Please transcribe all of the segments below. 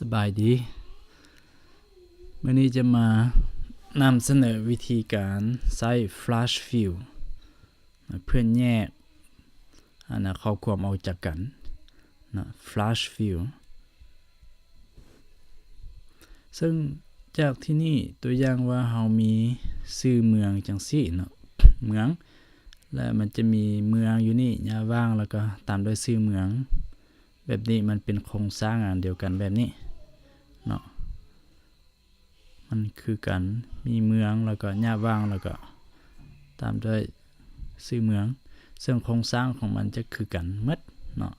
ສະບາຍດີ ມື້ນີ້ຈະມານຳສະເໜີວິທີການໃຊ້ Flash Fill ເພື່ອແຍກ ອັນນະ ຂໍ້ຄວາມອອກຈາກກັນເນາະ Flash Fill ເຊິ່ງຈາກທີ່ນີ້ ຕົວຢ່າງວ່າເຮົາມີຊື່ເມືອງຈັ່ງຊີ້ເນາະ ເມືອງ ແລະ ມັນຈະມີເມືອງຢູ່ນີ້ ຫຍ້າວ່າງ ແລ້ວກໍຕາມດ້ວຍຊື່ເມືອງ ແບບນີ້ ມັນເປັນໂຄງສ້າງອັນດຽວກັນແບບນີ້ເນາະ ມັນຄືກັນ ມີເມືອງ ແລ້ວກໍຫຍ້າວ່າງ ແລ້ວກໍຕາມດ້ວຍຊື່ເມືອງ ເຊິ່ງໂຄງສ້າງຂອງມັນຈະຄືກັນໝົດເນາະ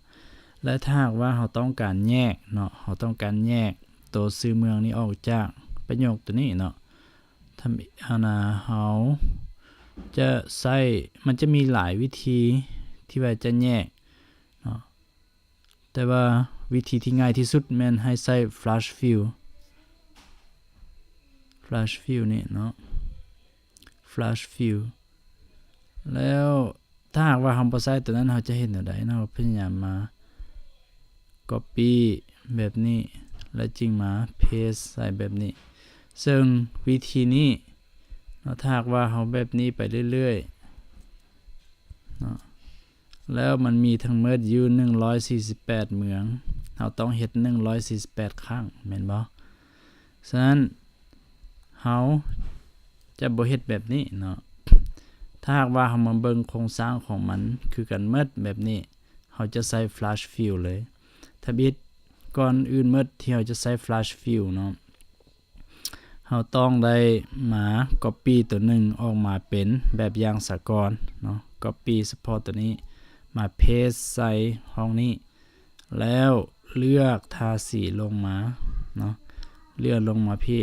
ແລະ ຖ້າຫາກວ່າເຮົາຕ້ອງການແຍກເນາະ ເຮົາຕ້ອງການແຍກໂຕຊື່ເມືອງນີ້ອອກຈາກປະໂຫຍກໂຕນີ້ເນາະ ທຳ ອັນນະ ເຮົາຈະໃຊ້ ມັນຈະມີຫຼາຍວິທີທີ່ວ່າຈະແຍກເນາະ ແຕ່ວ່າວິທີທີ່ງ່າຍທີ່ສຸດແມ່ນໃຫ້ໃຊ້ Flash Fill Flash Fill ນີ້ເນາະ Flash Fill ແລ້ວ ຖ້າຫາກວ່າເຮົາບໍ່ໃຊ້ໂຕນັ້ນ ເຮົາຈະເຮັດແນວໃດເນາະ? ພະຍາຍາມມາ Copy ແບບນີ້ ແລ້ວຈຶ່ງມາ Paste ໃສ່ແບບນີ້ ເຊິ່ງວິທີນີ້ເນາະ ຖ້າຫາກວ່າເຮົາແບບນີ້ໄປເລື້ອຍໆເນາະ ແລ້ວມັນມີທັງໝົດຢູ່ໜຶ່ງຮ້ອຍສີ່ສິບແປດເມືອງ ເຮົາຕ້ອງເຮັດໜຶ່ງຮ້ອຍສີ່ສິບແປດຄັ້ງ ແມ່ນບໍ່? ສະນັ້ນ ເຮົາຈະບໍ່ເຮັດແບບນີ້ເນາະ ຖ້າຫາກວ່າເຮົາມາເບິ່ງໂຄງສ້າງຂອງມັນຄືກັນໝົດແບບນີ້ ເຮົາຈະໃຊ້ Flash Fill ເລີຍ ທຳອິດ ກ່ອນອື່ນໝົດທີ່ເຮົາຈະໃຊ້ Flash Fill ເນາະ ເຮົາຕ້ອງໄດ້ມາ Copy ໂຕໜຶ່ງອອກມາເປັນແບບຢ່າງສາກອນເນາະ Copy ສະເພາະໂຕນີ້ ມາ Paste ໃສ່ຫ້ອງນີ້ ແລ້ວເລືອກທາສີລົງມາເນາະ ເລື່ອນລົງມາພີ້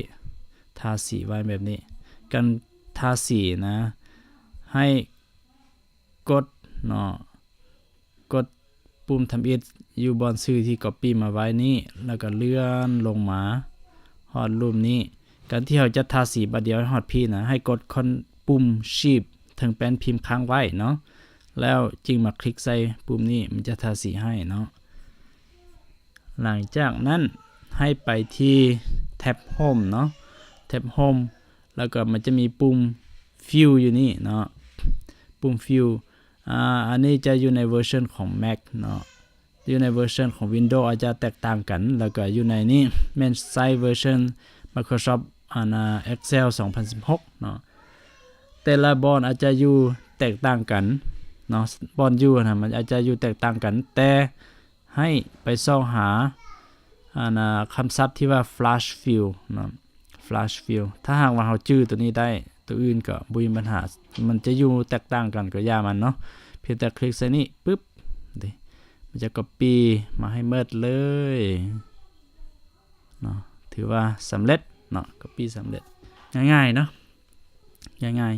ທາສີໄວ້ແບບນີ້ ການທາສີນະ ໃຫ້ກົດເນາະ ກົດປຸ່ມທຳອິດຢູ່ບ່ອນຊື່ທີ່ Copy ມາໄວ້ນີ້ ແລ້ວກໍເລື່ອນລົງມາຮອດຮູບນີ້ ການທີ່ເຮົາຈະທາສີບາດດຽວໃຫ້ຮອດພີ້ນະ ໃຫ້ກົດຄອນ ປຸ່ມ Shift ເທິງແປ້ນພິມຄ້າງໄວ້ເນາະ ແລ້ວຈຶ່ງມາຄລິກໃສ່ປຸ່ມນີ້ ມັນຈະທາສີໃຫ້ເນາະ ຫຼັງຈາກນັ້ນໃຫ້ໄປທີ່ແທັບ Home ເນາະ ແທັບ Home ແລ້ວກໍມັນຈະມີປຸ່ມ Fill ຢູ່ນີ້ເນາະ ປຸ່ມ Fill ອາ ອັນນີ້ຈະຢູ່ໃນເວີຊັນຂອງ Mac ເນາະ ຢູ່ໃນເວີຊັນຂອງ Windows ອາດຈະແຕກຕ່າງກັນ ແລ້ວກໍຢູ່ໃນນີ້ແມ່ນໃຊ້ເວີຊັນ Microsoft ອັນນະ Excel ສອງພັນສິບຫົກເນາະ ແຕ່ລະບ່ອນອາດຈະຢູ່ແຕກຕ່າງກັນເນາະ ບ່ອນຢູ່ຫັ້ນນະ ມັນອາດຈະຢູ່ແຕກຕ່າງກັນ ແຕ່ໃຫ້ໄປຊອກຫາ ອັນນະ ຄຳສັບທີ່ວ່າ Flash Fill ເນາະ Flash Fill ຖ້າຫາກວ່າເຮົາຈື່ໂຕນີ້ໄດ້ ໂຕອື່ນກໍບໍ່ມີບັນຫາ ມັນຈະຢູ່ແຕກຕ່າງກັນກໍຢ່າມັນເນາະ ພຽງແຕ່ຄລິກໃສ່ນີ້ປຶບ ນີ້ ມັນຈະ Copy ມາໃຫ້ໝົດເລີຍເນາະ ຖືວ່າສຳເລັດເນາະ Copy ສຳເລັດ ງ່າຍໆເນາະ ງ່າຍ